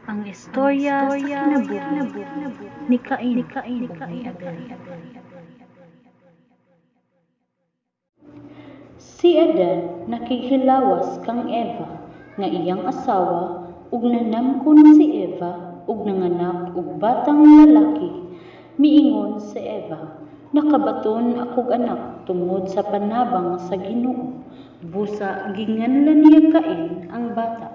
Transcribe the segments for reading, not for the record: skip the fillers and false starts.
Ang istorya sa kinabuhi ni Cain ug ni Abel. Si Adan nakighilawas kang Eva nga iyang asawa ug nanamkon si Eva ug nanganak og batang lalaki. Miingon si Eva, "Nakabaton akog anak tungod sa panabang sa Ginoo." Busa ginganlan niya Cain ang bata.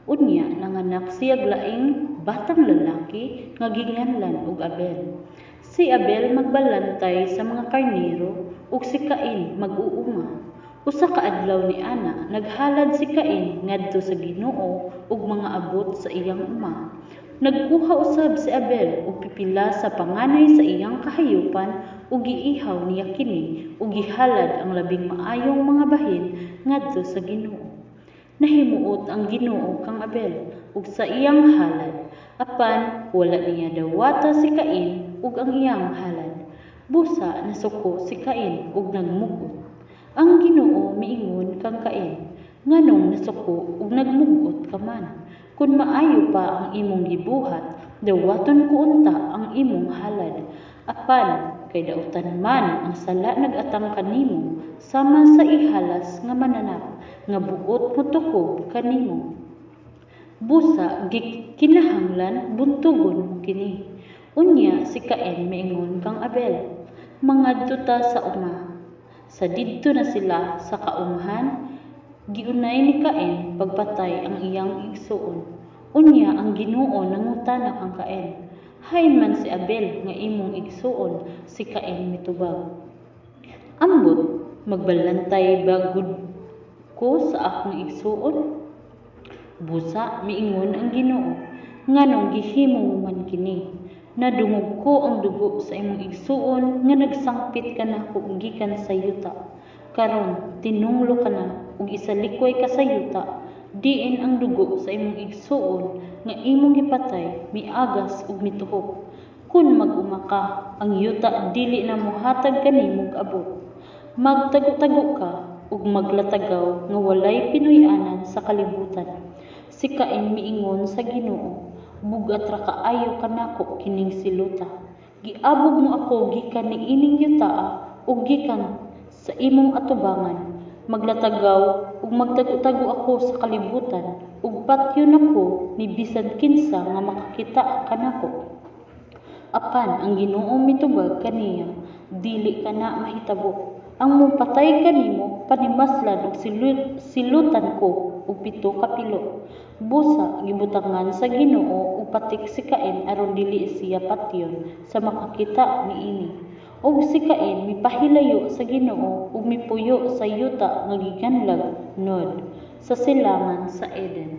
Unya nanganak siyag laing batang lalaki nga ginganlan og Abel. Si Abel magbalantay sa mga karnero ug si Cain mag-uuma. Usa ka adlaw niana naghalad si Cain ngadto sa Ginoo og mga abot sa iyang uma. Nagkuha usab si Abel og pipila sa panganay sa iyang kahayupan ug giihaw niya kini ug gihalad ang labing maayong mga bahin ngadto sa Ginoo. Nahimuot ang Ginoo kang Abel ug sa iyang halad, apan wala niya dawata si Cain ug ang iyang halad. Busa nasuko si Cain ug nagmug-ot. Ang Ginoo miingon kang Cain, "Nganong nasuko ug nagmug-ot ka man? Kun maayo pa ang imong gibuhat, dawaton ko unta ang imong halad. Apan kay dautan man ang sala nag-atang kanimo sama sa ihalas nga mananap nga buot motukob kanimo. Busa gikinahanglan buntugon mo kini." Unya si Cain miingon kang Abel, "Mangadto ta sa uma." Sa didto na sila sa kaumhan, giunay ni Cain pagpatay ang iyang igsuon. Unya ang Ginoo nangutana kang Cain, "Hain man si Abel nga imong igsuon?" Si Cain mitubag, "Ambot, magbalantay ba gud ko sa akong igsuon?" Busa miingon ang Ginoo, "Nganong gihimo mo man kini? Nadungog ko ang dugo sa imong igsuon nga nagsangpit kanako gikan sa yuta. Karon tinunglo ka na ug isalikway ka sa yuta, diin ang dugo sa imong igsuon nga imong gipatay miagas ug mituhok. Kun mag-uma ka, ang yuta dili na mohatag kanimog abot. Magtago-tago ka ug maglatagaw nga walay pinuy-anan sa kalibutan." Si Cain miingon sa Ginoo, "Bug-at ra kaayo kanako kining silota. Giabog mo ako gikan niining yutaa ug gikan sa imong atubangan. Maglatagaw ug magtago-tago ako sa kalibutan ug patyon ako ni bisan kinsa nga makakita kanako." Apan ang Ginoo mitubag kaniya, "Dili kana mahitabo. Ang mopatay kanimo panimaslan og silutan ko og pito ka pilo." Busa gibutangan sa Ginoo og patik si Cain aron dili siya patyon sa makakita niini. Ug si Cain mipahilayo sa Ginoo ug mipuyo sa yuta nga giganlag Nod, sa silangan sa Eden.